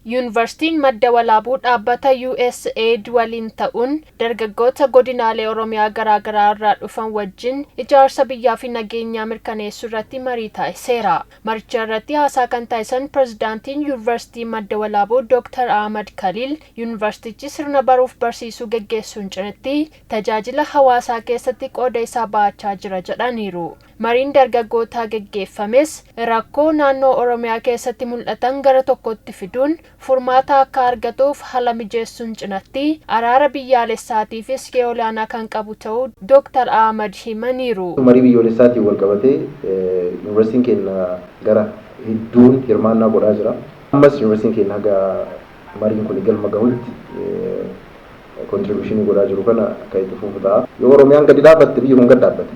Yuunivarsiitiin Madda Walaabuu dhaabbata USAID waliin ta'uun dargaggoota godinaalee Oromiyaa garaagaraa irraa dhufan wajjin ijaarsa biyyaa fi nageenyaa mirkaneessuu irratti marii taasiseera. Maricha irratti haasaa kan taasisan Pirezidaantiin Yuunivarsiitii Madda Walaabuu Dooktar Ahmad Kaliil, yuunivarsiitichi sirna baruuf barsiisuu geggeessuun cinatti tajaajila hawaasaa keessatti qooda isaa bahachaa jira jedhaniiru. Mariin dargaggootaa geggeeffames rakkoo naannoo Oromiyaa keessatti mul'atan gara tokkotti fiduun furmaata akka argatuuf haala mijeessuun cinatti araara biyyaalessaatiifis gahee olaanaa kan qabu ta'uu Dooktar Ahmad himaniiru. Marii biyyoolessaatiin wal qabatee yuunivarsiitiin keenya gara hedduun hirmaannaa godhaa jira. Ammas yuunivarsiitiin keenya haga mariin kun galma gahutti contribution godhaa jiru kana akka itti fufu ta'a. Yoo Oromiyaan gadi dhaabbatte, biyyi kun gad dhaabbate.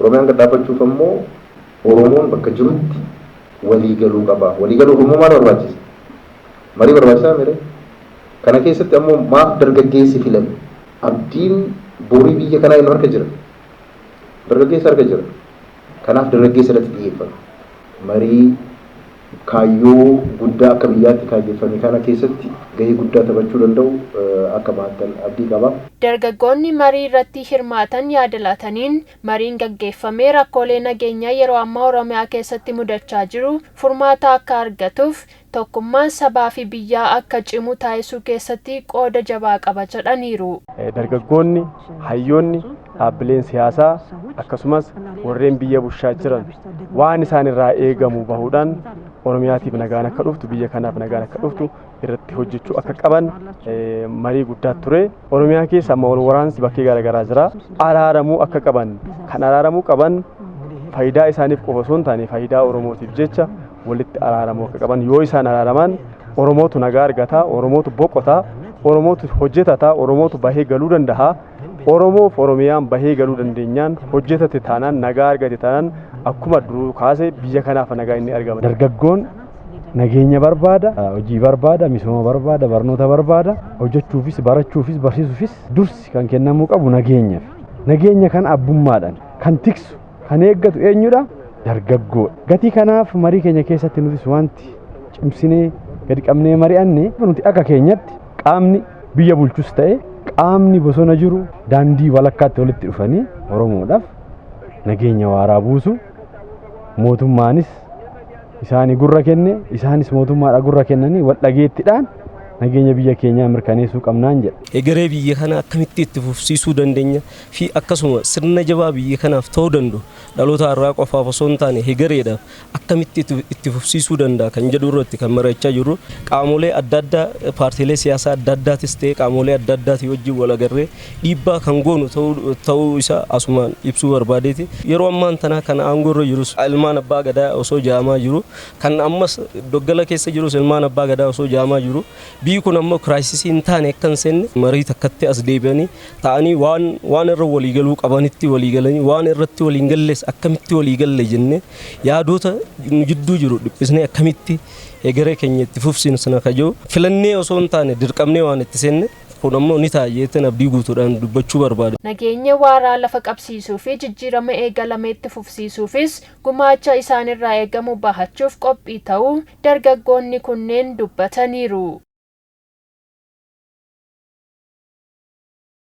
Oromiyaan gad dhaabbachuuf ammoo Oromoon bakka jirutti walii galuu qaba. Walii galuuf immoo maal barbaachisa? Marii barbaachisaa mire? Kana keessatti ammoo maaf dargaggeessi filame? Abdiin borii biyya kanaa inni harka jira. Dargaggeessa harka jira. Kanaaf dargaggeessa irratti xiyyeeffatu. Marii kaayyoo guddaa akka biyyaatti kaayyeffame kana keessatti gahee guddaa taphachuu danda'u akka baatan abdii qaba. Dargaggoonni marii irratti hirmaatan yaada laataniin, mariin gaggeeffamee rakkoolee nageenyaa yeroo ammaa Oromiyaa keessatti mudachaa jiru furmaata akka argatuuf, tokkummaan sabaa fi biyyaa akka cimu taasisuu keessatti qooda jabaa qaba jedhaniiru. Dargaggoonni, hayyoonni, dhaabbileen siyaasaa akkasumas warreen biyya bulchaa jiran waan isaan irraa eegamu bahuudhaan Oromiyaatiif nagaan akka dhuftu, biyya kanaaf nagaan akka dhuftu irratti hojjechuu akka qaban marii guddaa ture. Oromiyaa keessa amma wal waraansi bakkee garaagaraa jira. Araaramuu akka qaban, kan araaramuu qaban faayidaa isaaniif qofa osoo hin taane faayidaa Oromootiif jecha walitti araaramuu akka qaban. Yoo isaan araaraman Oromootu nagaa argata, Oromootu boqota, Oromootu hojjetata, Oromootu bahee galuu danda'a. Oromoof Oromiyaan bahee galuu dandeenyaan, hojjetate taanaan, nagaa argate taanaan, akkuma duruu kaase biyya kanaaf nagaa inni argama. Dargaggoon nageenya barbaada, hojii barbaada, misooma barbaada, barnoota barbaada, hojjechuufis, barachuufis, barsiisuufis dursi kan kennamuu qabu nageenyaaf. Nageenya kan abbummaadhaan kan tiksu, kan eeggatu eenyudha? Dargaggoodha. Gatii kanaaf marii keenya keessatti nutis wanti cimsinee gadi qabnee mari'anne, nuti akka keenyatti qaamni biyya bulchus ta'e qaamni bosona jiru daandii walakkaatti walitti dhufanii Oromoodhaaf nageenya waaraa buusu, mootummaanis isaanii gurra kenne, isaanis mootummaadha gurra kennanii wal dhageettidhaan nageenya biyya keenyaa mirkaneessuu qabnaan jedha. Egeree biyya kana akkamitti itti fufsiisuu dandeenya fi akkasuma sirna jabaa biyya kanaaf ta'uu danda'u dhaloota har'aa qofaaf osoo hin taane egereedhaaf akkamitti itti fufsiisuu danda'a kan jedhu irratti kan mari'achaa jirru. Qaamolee adda addaa, paartiilee siyaasaa adda addaatis ta'e qaamolee adda addaatii wajjin wal agarree dhiibbaa kan goonu ta'uu isaa asumaan ibsuu barbaadeeti. Yeroo ammaan tanaa kan aangoo irra jirus ilmaan abbaa gadaa osoo jaamaa jiru, kan ammas doggala keessa jirus ilmaan abbaa gadaa osoo jaamaa jiru, biyyi kun ammoo crisis hin taane akka hin seenne marii takkatti as deebi'anii ta'anii waan irra waliigaluu qabanitti waliigalanii, waan irratti waliin galles akkamitti waliigalle jennee yaadota nu jidduu jiru dhiphisnee akkamitti egeree keenya itti fufsiinu sana kajoo filannee osoo hin taane dirqamnee waan itti seenne, kun ammoo ni ta'a jeeteen abdii guutuudhaan dubbachuu barbaada. Nageenya waaraa lafa qabsiisuu fi jijjiirama eegalame itti fufsiisuufis gumaacha isaanirraa eegamu bahachuuf qophii ta'uu dargaggoonni kunneen dubbataniiru.